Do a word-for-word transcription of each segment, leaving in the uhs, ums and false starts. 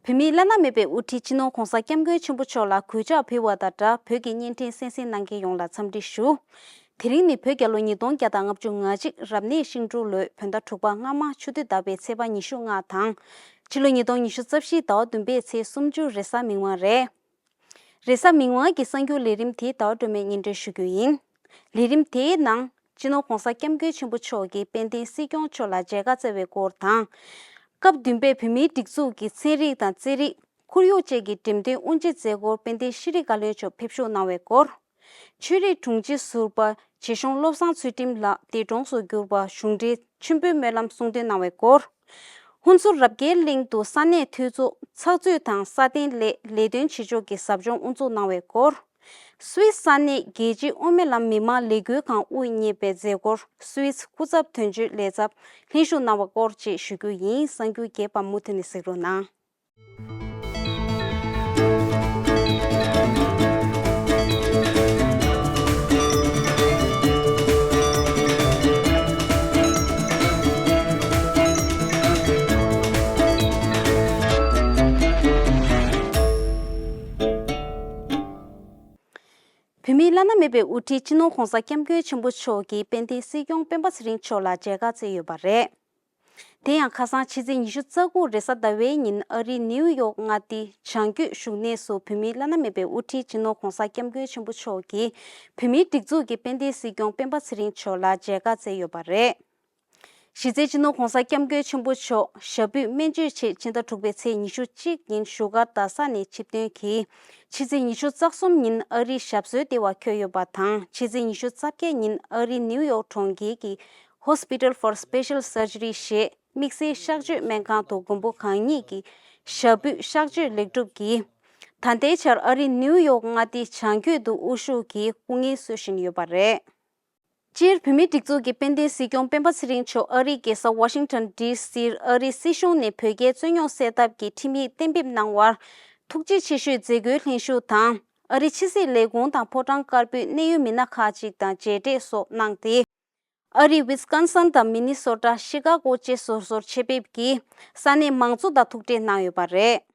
བོད་མིའི་བླ་ན་མེད་པའི་དབུ་ཁྲིད་སྤྱི་ནོར་༧གོང་ས་༧སྐྱབས་མགོན་ཆེན་པོ་མཆོག་ལ་གུས་ཕྱག་ཕུལ་བ་དང་སྦྲགས། བོད་ཀྱི་བརྙན་འཕྲིན་གསན་གཟིགས་གནང་མཁན་ཡོངས་ལ་འཚམས་འདྲི་ཞུ། དེ་རིང་ནི་བོད་རྒྱལ་ལོ་ཉིས་སྟོང་བརྒྱ་དང་ལྔ་བཅུ་ང་གཅིག་རབ་གནས་ཤིང་འབྲུག་ལོའི་བོད་ཟླ་དྲུག་པ་སྔ་མ་ཆུ་སྟོད་ཟླ་བའི་ཚེས་པ་ཉི་ཤུ་ལྔ་དང་། ཕྱི་ལོ་ཉིས་སྟོང་ཉི་ཤུ་རྩ་བཞི་ཟླ་བ་བདུན་པའི་ཚེས་སུམ་ཅུ་རེས་གཟའ་མིག་དམར་རེད། རེས་གཟའ་མིག་དམར་གྱི་གསར་འགྱུར་ལས་རིམ་དེ་ཟླ་བ་སྒྲོལ་མས་སྙན་སྒྲོན་ཞུ་རྒྱུ་ཡིན། ལས་རིམ་དེའི་ནང་སྤྱི་ནོར་༧གོང་ས་༧སྐྱབས་མགོན་ཆེན་པོ་མཆོག་གིས་དཔལ་ལྡན་སྲིད་སྐྱོང་མཆོག་ལ་མཇལ་ཁ་བསྩལ་བའི་སྐོར་དང་། སྐབས་བདུན་པའི་བོད་མིའི་སྒྲིག་འཛུགས་ཀྱི་ཚན་རིག་དང་རྩིས་རིག་ཁོར་ཡུག་བཅས་ཀྱི་འགྲེམས་སྟོན་དབུ་འབྱེད་མཛད་སྒོར་དཔལ་ལྡན་ཤེས་རིག་བཀའ་བློན་མཆོག་ཕེབས་བཞུགས་གནང་བའི་སྐོར། ཆོས་རིག་དྲུང་ཆེ་ཟུར་པ་རྗེ་གཞུང་བློ་བཟང་ཚུལ་ཁྲིམས་ལགས་འདས་གྲོངས་སུ་གྱུར་པ་གཞུང་འབྲེལ་མཆོད་འབུལ་སྨོན་ལམ་གསུང་འདོན་གནང་བའི་སྐོར། ཧུན་སུར་རབ་རྒྱས་གླིང་དུ་ས་གནས་འཐུས་ཚོགས་ཚགས་ཚུད་དང་སྲ་བརྟན་སླད་ལས་དོན་བྱེད་ཕྱོགས་ཀྱི་ཟབ་སྦྱོང་དབུ་འཛུགས་གནང་བའི་སྐོར། སུད་སི་ས་གནས་རྒྱལ་སྤྱིའི་དབུ་མའི་ལམ་མི་མང་ལས་འགུལ་ཁང་དབུ་བརྙེས་པའི་མཛད་སྒོར་སུད་སི་སྐུ་ཚབ་དོན་གཅོད་ལས་ཚབ་ལྷན་ཞུགས་གནང་བའི་སྐོར་བཅས་ཞུ་རྒྱུ་ཡིན། གསར་འགྱུར་རྒྱས་པ་མུ་མཐུད་ནས་གཟིགས་རོགས་གནང་། བོད་མིའི་བླ་ན་མེད་པའི་དབུ་ཁྲིད་སྤྱི་ནོར་༧གོང་ས་༧སྐྱབས་མགོན་ཆེན་པོ་མཆོག་གིས་དཔལ་ལྡན་སྲིད་སྐྱོང་སྤེན་པ་ཚེ་རིང་མཆོག་ལ་མཇལ་ཁ་བསྩལ་ཡོད་པ་རེད། དེ་ཡང་ཁ་སང་ཕྱི་ཚེས་ཉི་ཤུ་རྩ་དགུ་རེས་གཟའ་ཟླ་བའི་ཉིན་ཨ་རིའི་ནིའུ་ཡོག་མངའ་སྡེའི་བྱང་རྒྱུད་བཞུགས་གནས་སུ་བོད་མིའི་བླ་ན་མེད་པའི་དབུ་ཁྲིད་སྤྱི་ནོར་༧གོང་ས་༧སྐྱབས་མགོན་ཆེན་པོ་མཆོག་གིས་བོད་མིའི་སྒྲིག་འཛུགས་ཀྱི་དཔལ་ལྡན་སྲིད་སྐྱོང་སྤེན་པ་ཚེ་རིང་མཆོག་ལ་མཇལ་ཁ་བསྩལ་ཡོད་པ་རེད། གཞི་རྩའི་སྤྱི་ནོར་༧གོང་ས་༧སྐྱབས་མགོན་ཆེན་པོ་མཆོག་ཞབས་པུས་སྨན་བཅོས་ཆེད་ཕྱི་ཟླ་དྲུག་པའི་ཚེས་ཉི་ཤུ་གཅིག་ཉིན་བཞུགས་སྒར་རྡ་ས་ནས་ཆིབས་ཐོན་གྱིས་ཕྱི་ཚེས་ཉི་ཤུ་རྩ་གསུམ་ཉིན་ཨ་རིའི་ཞབས་སོར་ལྟེ་བ་འཁོད་ཡོད་པ་དང་། ཕྱི་ཚེས་ཉི་ཤུ་རྩ་བརྒྱད་ཉིན་ཨ་རིའི་ནིའུ་ཡོག་གྲོང་ཁྱེར་གྱི་Hospital for Special Surgery ཞེས་དམིགས་བསལ་གཤགས་བཅོས་སྨན་ཁང་དུ་མགོན་པོ་གང་ཉིད་ཀྱི་ཞབས་པུས་གཤགས་བཅོས་ལེགས་གྲུབ་ཀྱིས། ད་ལྟའི་ཆར་ཨ་རིའི་ནིའུ་ཡོག་མངའ་སྡེའི་བྱང་རྒྱུད་དུ་དབུ་བཞུགས་ཀྱིས་སྐུ་ངལ་གསོ་བཞིན་ཡོད་པ་རེད། སྤྱིར་བོད་མིའི་སྒྲིག་འཛུགས་ཀྱི་དཔལ་ལྡན་སྲིད་སྐྱོང་སྤེན་པ་ཚེ་རིང་མཆོག་ཨ་རིའི་རྒྱལ་ས་ཝ་ཤིང་ཊོན་ཌི་སིར་ཨ་རིའི་སྲིད་གཞུང་ནས་བོད་རྒྱའི་རྩོད་རྙོག་སེལ་ཐབས་ཀྱི་ཁྲིམས་ཡིག་གཏན་འབེབས་གནང་བར་ཐུགས་རྗེ་ཆེ་ཞུའི་མཛད་སྒོའི་ལྷན་ཞུགས་དང་། ཨ་རིའི་ཕྱི་སྲིད་ལས་ཁུངས་དང་ཕོ་བྲང་དཀར་པོའི་གནད་ཡོད་མི་སྣ་ཁག་ཅིག་དང་མཇལ་འཕྲད་སོགས་གནང་སྟེ། ཨ་རིའི་ཝི་སི་ཀོན་སིན་དང་མི་ནི་སོ་ཊ། ཤི་ཀ་གོ་བཅས་སོ་སོར་ཆེད་ཕེབས་ཀྱིས་ས་གནས་མང་ཚོགས་དང་ཐུག་འཕྲད་གནང་ཡོད་པ་རེད།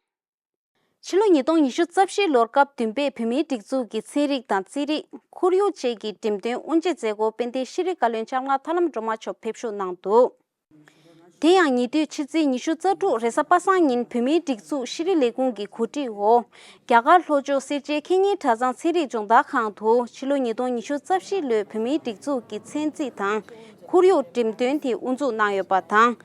ཕྱི་ལོ་ཉིས་སྟོང་ཉི་ཤུ་རྩ་བཞི་ལོར་སྐབས་བདུན་པའི་བོད་མིའི་སྒྲིག་འཛུགས་ཀྱི་ཚན་རིག་དང་རྩིས་རིག་ཁོར་ཡུག་བཅས་ཀྱི་འགྲེམས་སྟོན་དབུ་འབྱེད་མཛད་སྒོར་དཔལ་ལྡན་ཤེས་རིག་བཀའ་བློན་ལྕམ་ལགས་ཐར་ལམ་སྒྲོལ་མ་མཆོག་ཕེབས་ཞུགས་གནང་འདུག་དེ་ཡང་ཉེ་དུས་ཕྱི་ཚེས་ཉི་ཤུ་རྩ་དྲུག་རེས་གཟའ་པ་སངས་ཉིན་བོད་མིའི་སྒྲིག་འཛུགས་ཤེས་རིག་ལས་ཁུངས་ཀྱི་གོ་སྒྲིག་འོག་རྒྱ་གར་ལྷོ་ཕྱོགས་སེར་བྱེས་ཁེ་ཉིན་གྲྭ་ཚང་ཚན་རིག་སྦྱོང་བརྡར་ཁང་དུ་ཕྱི་ལོ་ཉིས་སྟོང་ཉི་ཤུ་རྩ་བཞི་ལོའི་བོད་མིའི་སྒྲིག་འཛུགས་ཀྱི་ཚན་རྩིས་དང་ཁོར་ཡུག་འགྲེམས་སྟོན་དེ་དབུ་འཛུགས་གནང་ཡོད་པ་དང་།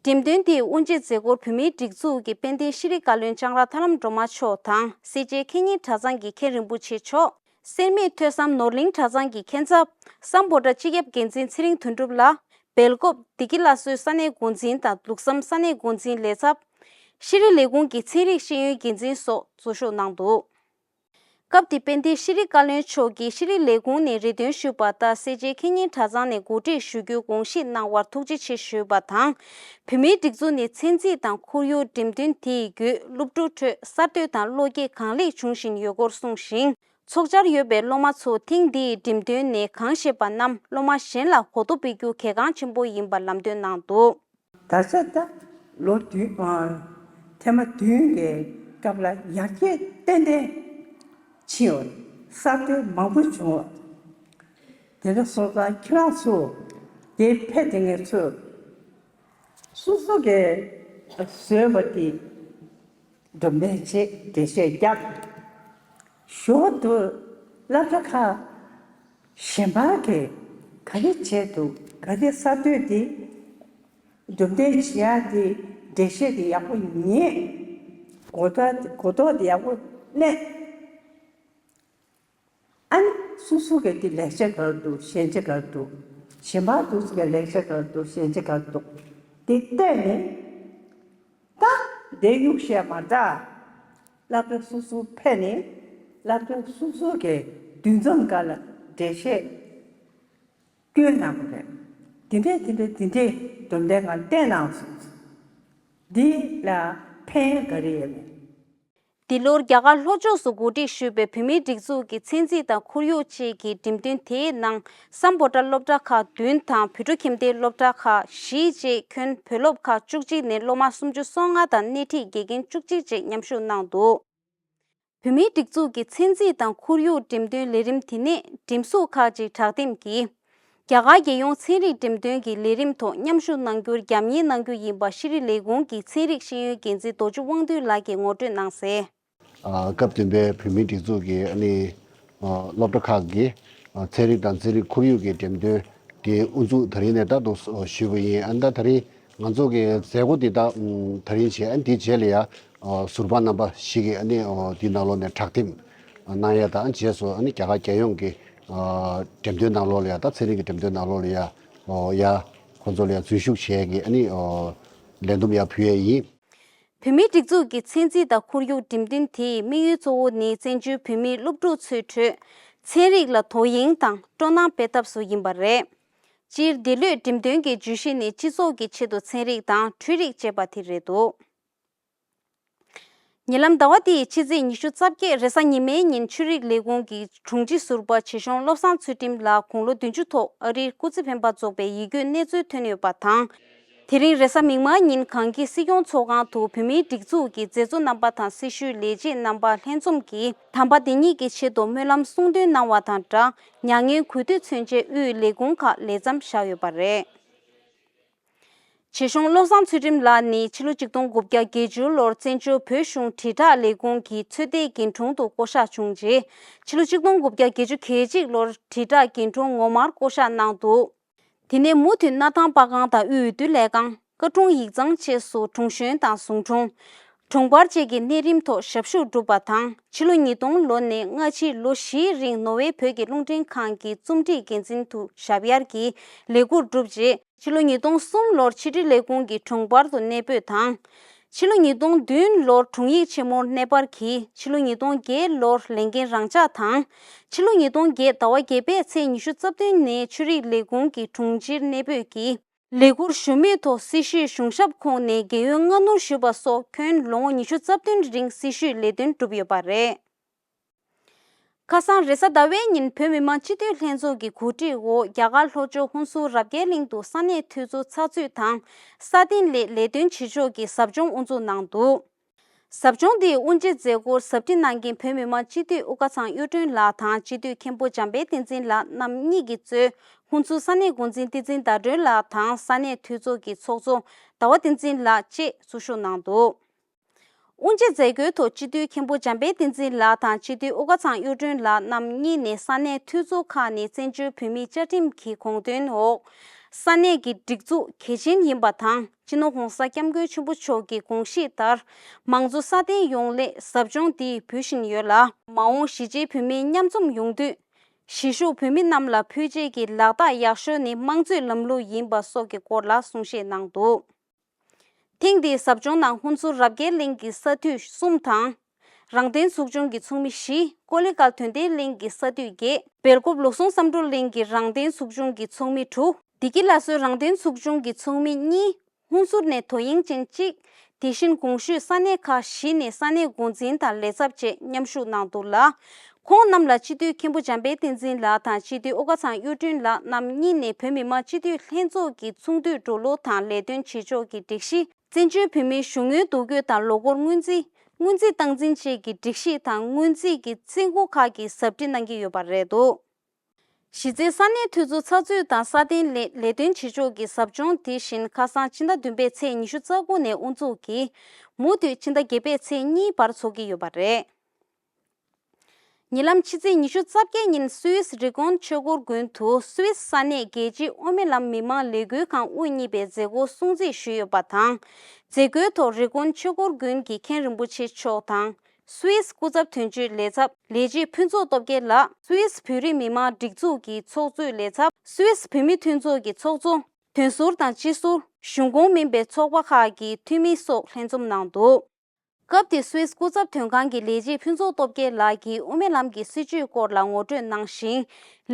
འགྲེམས་སྟོན་དེའི་དབུ་འབྱེད་མཛད་སྒོར་བོད་མིའི་སྒྲིག་འཛུགས་ཀྱི་དཔལ་ལྡན་ཤེས་རིག་བཀའ་བློན་ལྕམ་ལགས་ཐར་ལམ་སྒྲོལ་མ་མཆོག་དང་། སེར་བྱེས་ཁེ་ཉིན་གྲྭ་ཚང་གི་མཁན་རིན་པོ་ཆེ་མཆོག་སེར་སྨད་ཐོས་བསམ་ནོར་གླིང་གྲྭ་ཚང་གི་མཁན་ཚབ། སམ་བྷོ་ཊ་སྤྱི་ཁྱབ་འགན་འཛིན་ཚེ་རིང་དོན་གྲུབ་ལགས། སྦེལ་ཀོབ་བདེ་སྐྱིད་སླར་གསོའི་ས་གནས་འགོ་འཛིན་དང་ལུགས་བསམ་ས་གནས་འགོ་འཛིན་ལས་ཚབ། ཤེས་རིག་ལས་ཁུངས་ཀྱི་ཚན་རིག་ཤེས་ཡོན་འགན་འཛིན་སོགས་ཟུར་ཞུགས་གནང་འདུག་སྐབས་དེ་དཔལ་ལྡན་ཤེས་རིག་བཀའ་བློན་མཆོག་གིས་ཤེས་རིག་ལས་ཁུངས་ནས་རེ་འདུན་ཞུས་པ་ལྟར་སེར་བྱེས་ཁེ་ཉིན་གྲྭ་ཚང་ནས་གོ་སྒྲིག་ཞུ་རྒྱུའི་དགོངས་བཞེས་གནང་བར་ཐུགས་རྗེ་ཆེ་ཞུས་པ་དང་། བོད་མིའི་སྒྲིག་འཛུགས་ནས་ཚན་རྩིས་དང་ཁོར་ཡུག་འགྲེམས་སྟོན་དེའི་བརྒྱུད་སློབ་ཕྲུག་ཁྲོད་གསར་གཏོད་དང་བློ་སྐྱེད་གང་ལེགས་བྱུང་བཞིན་ཡོད་སྐོར་གསུངས་ཤིང་། ཚོགས་བཅར་ཡོད་པའི་སློབ་མ་ཚོ་ཐེངས་འདིའི་འགྲེམས་སྟོན་ནས་གང་ཤེས་པ་རྣམས་སློབ་མ་གཞན་ལ་གོ་བསྡུར་སྤེལ་རྒྱུ་གལ་འགངས་ཆེན་པོ་ཡིན་པ་ལམ་སྟོན་གནང་འདུག་ད་ཆ་ད་ལོ་བདུན། ཨ། ཐེངས་མ་བདུན་གྱི་སྐབས་ལ་ཡར་རྒྱས་ཏན་ཏན་ཕྱིན་ཡོད། གསར་གཏོད་མང་པོ་བྱུང་བ། དེ་འདྲ་སོང་ཙང་ཁྱེད་རང་ཚོ་དེ་ཕེབས་དེ་ངེད་ཚོས་སོ་སོ་གི་བཟོས་པ་དེ་སྒྲུབ་གནས་བྱེད། འགྲེལ་བཤད་བརྒྱབ། ཞོར་དུ་སློབ་གྲྭ་ཁག་གཞན་པ་གིས་ག་རེ་བྱས་འདུག་ག་རེ་གསར་གཏོད་དེ་སྒྲུབ་གནས་བྱེད་ཡག་དེ་འགྲེལ་བཤད་དེ་ཡག་པོ་ཉན། གོ་རྟོགས་གོ་རྟོགས་དེ་ཡག་པོ་གནས། ཨ་ནི་སོ་སོ་གི་དེ་ལེགས་ཆ་ག་རེ་འདུག་ཞན་ཆ་ག་རེ་འདུག་གཞན་པ་དེ་ཚོ་གི་ལེགས་ཆ་ག་རེ་འདུག་ཞན་ཆ་ག་རེ་འདུག་དེ་བལྟས་ནས། ད་དེ་གཡུག་བཤད་མ་ད། སློབ་གྲྭ་སོ་སོ་ཕེབས་ནས་སློབ་གྲྭ་སོ་སོ་གི་འདུ་འཛོམས་སྒང་ལ་འགྲེལ་བཤད་སྐྱོན་གནང་གི་རེད། དེ་འདྲས་དེ་འདྲས་དེ་འདྲས་སྒྲུབ་གནས་སྒང་བསྟན་གནང་སོང་། འདི་ལ་ཕན་ག་རེ་ཡོད་མེད། འདི་ལོར་རྒྱ་གར་ལྷོ་ཕྱོགས་སུ་གོ་སྒྲིག་ཞུས་པའི་བོད་མིའི་སྒྲིག་འཛུགས་ཀྱི་ཚན་རྩིས་དང་ཁོར་ཡུག་བཅས་ཀྱི་འགྲེམས་སྟོན་དེའི་ནང་སམ་བྷོ་ཊ་སློབ་གྲྭ་ཁག་བདུན་དང་བོད་ཕྲུག་ཁྱིམ་སྡེའི་སློབ་གྲྭ་ཁག་བཞི་བཅས་ཁྱོན་བོད་སློབ་ཁག་བཅུ་གཅིག་ནས་སློབ་མ་སུམ་ཅུ་སོ་ལྔ་དང་སྣེ་ཁྲིད་དགེ་རྒན་བཅུ་གཅིག་བཅས་མཉམ་ཞུགས་གནང་འདུག་བོད་མིའི་སྒྲིག་འཛུགས་ཀྱི་ཚན་རྩིས་དང་ཁོར་ཡུག་འགྲེམས་སྟོན་ལས་རིམ་དེ་ནི་འགྲེམས་གཟུགས་ཁག་ཅིག་དྲ་འདེམས་ཀྱིས་རྒྱ་གར་རྒྱལ་ཡོངས་ཚན་རིག་འགྲེམས་སྟོན་གྱི་ལས་རིམ་ཐོག་མཉམ་ཞུགས་གནང་རྒྱུར་རྒྱབ་གཉེར་གནང་རྒྱུ་ཡིན་པ་ཤེས་རིག་ལས་ཁུངས་ཀྱི་ཚན་རིག་ཤེས་ཡོན་འགན་འཛིན་རྡོ་རྗེ་དབང་འདུས་ལགས་ཀྱིས་ངོ་སྤྲོད་གནང་གསལ། ཨ། སྐབས་བདུན་པའི་བོད་མིའི་སྒྲིག་འཛུགས་ཀྱི་ཨ་ནི་ཨ་སློབ་གྲྭ་ཁག་གི་ཨ་ཚན་རིག་དང་ཚན་རིག་ཁོར་ཡུག་གི་འགྲེམས་སྟོན་དེ་དབུ་འཛུགས་ད་རིང་ནས་ད་དུ་ཞུས་པ་ཡིན། ཨ་ནི་ད་ད་རིང་ང་ཚོ་གི་མཛད་སྒོ་འདི་དག་ད་རིང་བྱས། ཨ་ནི་དེའི་རྗེས་ལ་ཡ་ཨ་ཟུར་པ་རྣམ་པ་ཞིག་གིས་ཨ་ནི་ཨ་འདི་ནང་ལོགས་ནས་དྲ་འདེམས་གནང་ཡ་དང་། རྗེས་སུ་ཨ་ནི་རྒྱ་གར་རྒྱལ་ཡོངས་ཀྱི་ཨ་འགྲེམས་སྟོན་ནང་ལོགས་ལ་ཡ་ད་ཚན་རིག་གི་འགྲེམས་སྟོན་ནང་ལོགས་ལ་ཡ་ཨ་ཡ་ཁོང་ཚོ་ལ་ཡ་འཛུལ་ཞུགས་བྱས་ཀྱི་ཨ་ནི་ཨ་ལས་འདུམ་ཡ་ཕུལ་ཡས་ཡིན། བོད་མིའི་སྒྲིག་འཛུགས་ཀྱི་ཚན་རྩིས་དང་ཁོར་ཡུག་འགྲེམས་སྟོན་དེའི་དམིགས་ཡུལ་གཙོ་བོ་ནི་བཙན་བྱོལ་བོད་མིའི་སློབ་ཕྲུག་ཚོའི་ཁྲོད་ཚན་རིག་ལ་དོ་དབྱིངས་དང་སྤྲོ་སྣང་སྤེལ་ཐབས་སུ་ཡིན་པ་རེད། སྤྱིར་འདི་ལོའི་འགྲེམས་སྟོན་གྱི་བརྗོད་གཞི་ནི་སྤྱི་ཚོགས་ཀྱི་ཆེད་དུ་ཚན་རིག་དང་འཕྲུལ་རིག་ཅེས་པ་དེ་རེད་འདུག་ཉེ་ལམ་ཟླ་བ་འདིའི་ཕྱི་ཚེས་ཉི་ཤུ་རྩ་བརྒྱད་རེས་གཟའ་ཉི་མའི་ཉིན་ཆོས་རིག་ལས་ཁུངས་ཀྱི་དྲུང་ཆེ་ཟུར་པ་ཆོས་སྐྱོང་བློ་བཟང་ཚུལ་ཁྲིམས་ལགས་དགུང་ལོ་བདུན་ཅུ་ཐོག་ཨ་རིར་སྐུ་ཚེ་འཕེན་པ་རྫོགས་པའི་ཡིད་སྐྱོའི་གནས་ཚུལ་ཐོན་ཡོད་པ་དང་། དེ་རིང་རེས་གཟའ་མིག་དམར་ཉིན་གངས་སྐྱིད་སྲིད་སྐྱོང་ཚོགས་ཁང་དུ་བོད་མིའི་སྒྲིག་འཛུགས་ཀྱི་མཛད་གཙོ་རྣམ་པ་དང་སྲི་ཞུའི་ལས་བྱེད་རྣམ་པ་ལྷན་འཛོམས་ཀྱིས་དམ་པ་དེ་ཉིད་ཀྱི་ཆེད་དུ་སྨོན་ལམ་གསུང་འདོན་གནང་བ་དང་སྦྲགས། མྱ་ངན་གུས་འདུད་མཚོན་ཆེད་དབུས་ལས་ཁུངས་ཁག་ལས་མཚམས་བཞག་ཡོད་པ་རེད། ཆོས་སྐྱོང་བློ་བཟང་ཚུལ་ཁྲིམས་ལགས་ནི་ཕྱི་ལོ་ཆིག་སྟོང་དགུ་བརྒྱ་བརྒྱད་ཅུ་ལོར་བཙན་བྱོལ་བོད་གཞུང་དྲིལ་བསྒྲགས་ལས་ཁུངས་ཀྱི་ཚོད་ལྟའི་འགན་དྲུང་དུ་བསྐོ་གཞག་བྱུང་རྗེས། ཕྱི་ལོ་ཆིག་སྟོང་དགུ་བརྒྱ་བརྒྱད་ཅུ་གྱ་གཅིག་ལོར་དྲིལ་བསྒྲགས་འགན་དྲུང་ངོ་མར་བསྐོ་གཞག་གནང་འདུག་དེ་ནས་མུ་མཐུད་སྣར་ཐང་པར་ཁང་དང་དབུས་འོས་བསྡུ་ལས་ཁང་། བཀའ་དྲུང་ཡིག་ཚང་བཅས་སུ་དྲུང་གཞོན་དང་ཟུང་དྲུང་། དྲུང་འཕར་བཅས་ཀྱི་གནས་རིམ་ཐོག་ཞབས་ཞུ་བསྒྲུབས་པ་དང་། ཕྱི་ལོ་ཉིས་སྟོང་ལོ་ནས་སྔ་ཕྱི་ལོ་བཞིའི་རིང་ནོར་ཝེ་བོད་ཀྱི་རླུང་འཕྲིན་ཁང་གི་རྩོམ་སྒྲིག་འགན་འཛིན་དུ་ཞབས་གཡར་གྱིས་ལས་ཁུར་བསྒྲུབས་རྗེས། ཕྱི་ལོ་ཉིས་སྟོང་གསུམ་ལོར་ཕྱི་དྲིལ་ལས་ཁུངས་ཀྱི་དྲུང་འཕར་དུ་གནས་སྤོས་དང་། ཕྱི་ལོ་ཉིས་སྟོང་བདུན་ལོར་དྲུང་ཡིག་ཆེན་མོར་གནས་སྤར་གྱིས། ཕྱི་ལོ་ཉིས་སྟོང་བརྒྱད་ལོར་ལས་འགན་རང་འཇགས་དང་། ཕྱི་ལོ་ཉིས་སྟོང་བརྒྱད་ཟླ་བ་བརྒྱད་པའི་ཚེས་ཉི་ཤུ་རྩ་བདུན་ནས་ཆོས་རིག་ལས་ཁུངས་ཀྱི་དྲུང་ཆེར་གནས་སྤོས་ཀྱིས། ལས་ཁུར་ཞུ་མུས་ཐོག་སྲི་ཞུའི་གཞུང་ཞབས་ཁོངས་ནས་རྒན་ཡོལ་སྔ་སྣུར་ཞུས་པ་སོགས་ཁྱོན་ལོ་ངོ་ཉི་ཤུ་རྩ་བདུན་རིང་སྲི་ཞུའི་ལས་དོན་བསྒྲུབས་ཡོད་པ་རེད། ཁ་སང་རེས་གཟའ་ཟླ་བའི་ཉིན་བོད་མི་མང་སྤྱི་འཐུས་ལྷན་ཚོགས་ཀྱི་གོ་སྒྲིག་འོག་རྒྱ་གར་ལྷོ་ཕྱོགས་ཧུན་སུར་རབ་རྒྱས་གླིང་དུ་ས་གནས་འཐུས་ཚོགས་ཚགས་ཚུད་དང་སྲ་བརྟན་སླད་ལས་དོན་བྱེད་ཕྱོགས་ཀྱི་ཟབ་སྦྱོང་དབུ་འཛུགས་གནང་འདུག་ཟབ་སྦྱོང་འདིའི་དབུ་འབྱེད་མཛད་སྒོར་ཟབ་ཁྲིད་གནང་མཁན་བོད་མི་མང་སྤྱི་འཐུས་དབུ་དཀར་ཚང་གཡུ་སྒྲོན་ལགས་དང་སྤྱི་འཐུས་མཁན་པོ་འཇམ་དཔལ་བསྟན་འཛིན་ལགས་རྣམ་གཉིས་ཀྱིས་གཙོས་ཧུན་སུར་ས་གནས་འགོ་འཛིན་བསྟན་འཛིན་ཟླ་སྒྲོན་ལགས་དང་ས་གནས་འཐུས་ཚོགས་ཀྱི་ཚོགས་གཙོ་ཟླ་བ་བསྟན་འཛིན་ལགས་བཅས་གཙོ་བཞུགས་གནང་འདུག་དབུ་འབྱེད་མཛད་སྒོའི་ཐོག་སྤྱི་འཐུས་མཁན་པོ་འཇམ་དཔལ་བསྟན་འཛིན་ལགས་དང་སྤྱི་འཐུས་དབུ་དཀར་ཚང་གཡུ་སྒྲོན་ལགས་རྣམ་གཉིས་ནས་ས་གནས་འཐུས་ཚོགས་ཁག་ནས་བཙན་བྱོལ་བོད་མིའི་བཅའ་ཁྲིམས་ཀྱི་དགོངས་དོན་འོག་ས་གནས་ཀྱི་སྒྲིག་འཛུགས་གལ་ཆེན་ཡིན་པ་དང་། སྤྱི་ནོར་༸གོང་ས་༸སྐྱབས་མགོན་ཆེན་པོ་མཆོག་གི་དགོངས་གཞི་ལྟར་མང་གཙོ་སྲ་བརྟན་ཡོང་སླད་ཟབ་སྦྱོང་འདི་ཕུལ་བཞིན་ཡོད་ལ། མ་འོངས་གཞིས་བྱེས་བོད་མི་མཉམ་འཛོམས་ཡོང་དུས། གཞིས་བཞུགས་བོད་མི་རྣམས་ལ་ཕུལ་བྱེད་ཀྱི་ལག་རྟགས་ཡག་ཤོས་ནི་དམངས་གཙོའི་ལམ་ལུགས་ཡིན་པ་སོགས་ཀྱི་སྐོར་ལ་གསུང་བཤད་གནང་འདུག་ཐེངས་འདིའི་ཟབ་སྦྱོང་ནང་ཧུན་སུར་རབ་རྒྱས་གླིང་གི་ས་འཐུས་གསུམ་དང་། རང་བདེན་ཚོགས་ཆུང་གི་ཚོགས་མི་བཞི། ཀོ་ལི་གལ་དོན་ལྡན་གླིང་གི་ས་འཐུས་བརྒྱད། སྦེལ་ཀོབ་ལུགས་ཟུང་བསམ་གྲུབ་གླིང་གི་རང་བདེན་ཚོགས་ཆུང་གི་ཚོགས་མི་དྲུག་བདེ་སྐྱིད་སླར་གསོའི་རང་བདེན་ཚོགས་ཆུང་གི་ཚོགས་མི་གཉིས། ཧུན་སུར་ནས་དོ་དབྱིངས་ཅན་གཅིག་དེ་བཞིན་གོང་ཞུས་ས་གནས་ཁག་བཞི་ནས་ས་གནས་འགོ་འཛིན་དང་ལས་ཚབ་བཅས་མཉམ་ཞུགས་གནང་འདུག་ལ། ཁོང་རྣམས་ལ་སྤྱི་འཐུས་མཁན་པོ་འཇམ་དཔལ་བསྟན་འཛིན་ལགས་དང་སྤྱི་འཐུས་དབུ་དཀར་ཚང་གཡུ་སྒྲོན་ལགས་རྣམ་གཉིས་ནས་བོད་མི་མང་སྤྱི་འཐུས་ལྷན་ཚོགས་ཀྱི་ཚོགས་འདུའི་འགྲོ་ལུགས་དང་ལས་དོན་བྱེད་ཕྱོགས་ཀྱི་སྒྲིག་གཞི། བཙན་བྱོལ་བོད་མིའི་གཞུང་དངུལ་བསྡུ་སྐྱོད་དང་ལོ་འཁོར་སྔོན་རྩིས། སྔོན་རྩིས་སྟངས་འཛིན་བཅས་ཀྱི་སྒྲིག་གཞི་དང་སྔོན་རྩིས་ཀྱི་རྩིས་འགོ་ཁག་གི་ཟབ་ཁྲིད་གནང་གི་ཡོད་པ་རེད་འདུག་གཞི་རྩའི་ས་གནས་འཐུས་ཚོགས་ཚགས་ཚུད་དང་སྲ་བརྟན་སླད་ལས་དོན་བྱེད་ཕྱོགས་ཀྱི་ཟབ་སྦྱོང་དེ་བཞིན་ཁ་སང་ཕྱི་ཟླ་བདུན་པའི་ཚེས་ཉི་ཤུ་རྩ་དགུ་ནས་དབུ་འཛུགས་ཀྱིས་མུ་མཐུད་ཕྱི་ཟླ་བརྒྱད་པའི་ཚེས་གཉིས་བར་འཚོགས་ཀྱི་ཡོད་པ་རེད། ཉེ་ལམ་ཕྱི་ཚེས་ཉི་ཤུ་རྩ་བརྒྱད་ཉིན་སུད་སི་རི་ཀོན་ཆོས་འཁོར་དགོན་དུ་སུད་སི་ས་གནས་རྒྱལ་སྤྱིའི་དབུ་མའི་ལམ་མི་མང་ལས་འགུལ་ཁང་དབུ་བརྙེས་པའི་མཛད་སྒོ་སྲུང་བརྩི་ཞུས་ཡོད་པ་དང་། མཛད་སྒོའི་ཐོག་རི་ཀོན་ཆོས་འཁོར་དགོན་གྱི་མཁན་རིན་པོ་ཆེ་མཆོག་དང་། སུད་སི་སྐུ་ཚབ་དོན་གཅོད་ལས་ཚབ་ལས་བྱེད་ཕུན་ཚོགས་སྟོབས་རྒྱལ་ལགས། སུད་སི་བོད་རིགས་མི་མང་སྒྲིག་འཛུགས་ཀྱི་ཚོགས་གཙོའི་ལས་ཚབ། སུད་སི་བོད་མི་མཐུན་ཚོགས་ཀྱི་ཚོགས་གཙོ། དོན་ཟུར་དང་སྤྱི་ཟུར། གཞུང་ཁོངས་མིན་པའི་ཚོགས་པ་ཁག་གི་འཐུས་མི་སོགས་ལྷན་འཛོམས་གནང་འདུག་སྐབས་དེར་སུད་སི་སྐུ་ཚབ་དོན་ཁང་གི་ལས་བྱེད་ཕུན་ཚོགས་སྟོབས་རྒྱལ་ལགས་ཀྱིས་དབུ་མའི་ལམ་གྱི་སྲིད་བྱུས་སྐོར་ལ་ངོ་སྤྲོད་གནང་ཞིང་།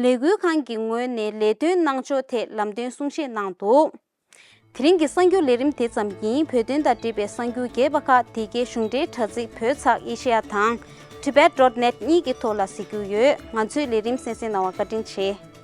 ལས་འགུལ་ཁང་གི་ངོས་ནས་ལས་དོན་གནང་ཕྱོགས་ཐད་ལམ་སྟོན་གསུང་བཤད་གནང་འདུག་དེ་རིང་གི་གསར་འགྱུར་ལས་རིམ་དེ་ཙམ་ཡིན། བོད་དོན་དང་འབྲེལ་བའི་གསར་འགྱུར་རྒྱས་པ་ཁག་དེ་གའི་གཞུང་འབྲེལ་དྲ་ཚིགས་བོད་ཚགས་ཨེ་ཤེ་ཡ་དང་Tibet dot net གཉིས་ཀྱི་ཐོག་ལ་གཟིགས་རྒྱུ་ཡོད། ང་ཚོའི་ལས་རིམ་གསན་གཟིགས་གནང་བར་བཀའ་དྲིན་ཆེ།